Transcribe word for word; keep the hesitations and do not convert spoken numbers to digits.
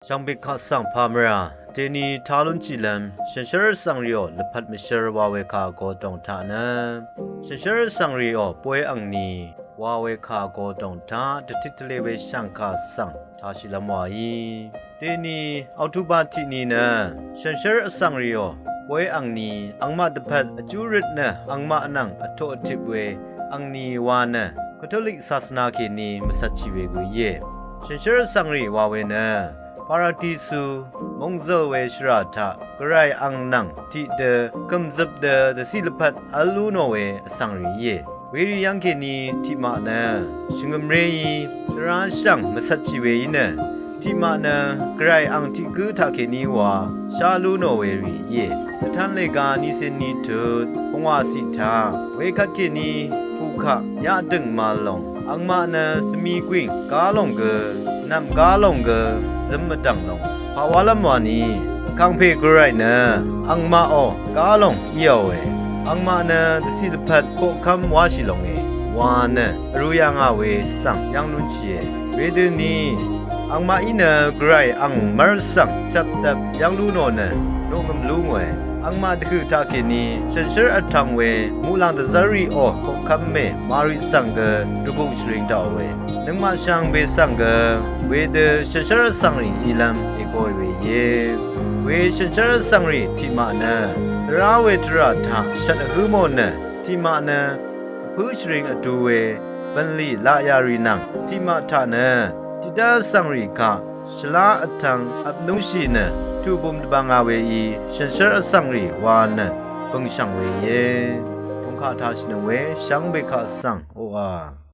Shvngbè kaq svng pà mvrà deni tá lúnshìlv́m shànshér vsvng rìò lvpat mvshv́r wa we kà gø dòng taq nø, shànshér vsvng rìò bóy angni wa we kà gø dòng taq dvtit tvle we shv̀ngkà svng tāshìlv́m wàí. Deni Oktober tiq ni nø shànshér vsvng rìò bóy angni angmaq dvpvt vjú røt nø angmaq nvng vtoq vtip we angni wa nø Katolik sasvna kèní mvcvtshì we gø íe. Shànshér vsvng rì wa we nø Paradisu mòngzøl we shvrà taq gvray ang nvng tiqdø kø̀mzøp dø dvciq lvpat v́l lú nò we vsvng rì íe. Werì yv́ng kèní tiqmaq nø shvngø̀mréí tvrá shv̀ng mvcvtshì we í nø, tiqmaq nø gvray ang tiq gǿ taq kèní wa shá lú nò we rì íe. Dvtan lèga nisin ni tut pungwàciq taq wekvt kèní bukaq yaqdø̀ng màlòng angmaq nø svmi gwìng gá lòng gø, nv̀m gá lòng gø zøm mvdv̀ng lòng pà wálv́m wani, vkàngpè gvray nø angmaqò gá lòng íòe. Angmaq nø dvciq lvpat koqkv́m wáshì longe wa nø vrū yà ngà we svng yv́ng lúnshìe. Wedøni angmaqí nø gvray ang mv́r svng chvpdvp yv́ng lú nò nø noqngø̀m lú ngòe. Angmaq dvhø̀ taq kèní shànshér vtvng we muqlàng dvzv́r rìò koqkv́m mè màrì svng gø rvgùng shvring daqòe. Nøngmaq shvngbe svng gø wedø shànshér vsvng rì ílv́m ègòì we íe. We shànshér vsvng rì tiqmaq nø tvrá we tvrà taq shvt vhǿ mò nø, tiqmaq nø vpǿ shvring vdu we bv̀nlì laqyà rì nvng, tiqmaq taq nø tiqdv́ vsvng rì kaq shvlá vtvng vpnúshì nø tuqbùm dvbvng a weí shànshér vsvng rì wa nø bø̀ngshv̀ng we íe. Bungkaq tāshìnøng we shvngbè kaq svng oqà